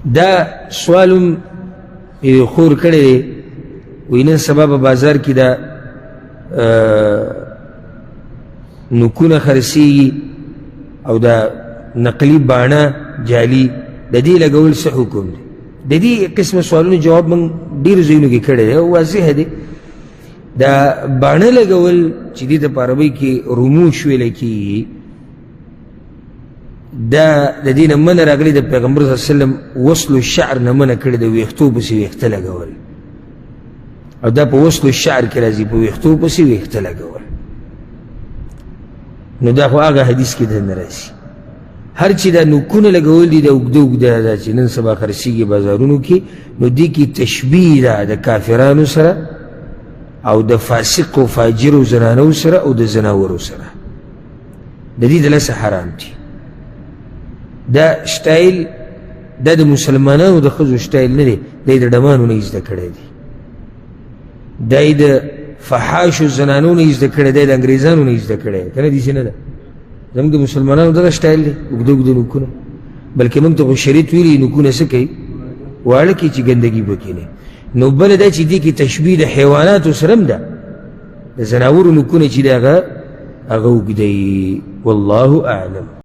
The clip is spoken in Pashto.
دا سوال هم یوې خور کړی دی، وایي نن سبا په بازار کې دا نوکونه خرڅېږي او دا نقلي باڼه جعلي، د دې لګول څه حکم دی؟ د دې قسمه سوالونو جواب موږ ډېرو ځایونو کې کړی دی او واضح دی. دا باڼه لګول چې دې ته په عربۍ کې رموش ویل کېږي، دا د دې نه منع راغلي د پیغمبر صلی الله علیه وسلم وصل الشعر نه منع کړی، د ویښتو پسې ویښته لګول، او دا په وصل الشعر کې راځي، په ویښتو پسې ویښته لګول. نو دا خو هغه حدیث کې دننه راځي. هر چې دا نوکونه لګول دي، دا اوږده اوږده دا چې نن سبا خرڅېږي بازارونو کې، نو دې کې تشبیه ده د کافرانو سره او د فاسق او فاجرو زنانو سره او د ځناورو سره. د دې د لاسه حرام دي. دا سټایل دا د مسلمانانو د ښځو سټایل نه دی، دا یې د ډمانو نه یې زده کړی دی، دا یې د فحاشو زنانو نه یې زده کړی دی، د انګریزانو نه یې زده کړی دی. که نه داسې نه ده؟ زموږ د مسلمانانو دغه سټایل دی، اوږده اوږده نوکونه. بلکې موږ ته خو شریعت ویلي نوکونه څه کوي؟ واړه کوي چې ګندګي پکې نه. نو بله دا چې دې کې تشبیه د حیواناتو سره هم ده، د ځناورو نوکونه چې د هغه اوږده وي. والله اعلم.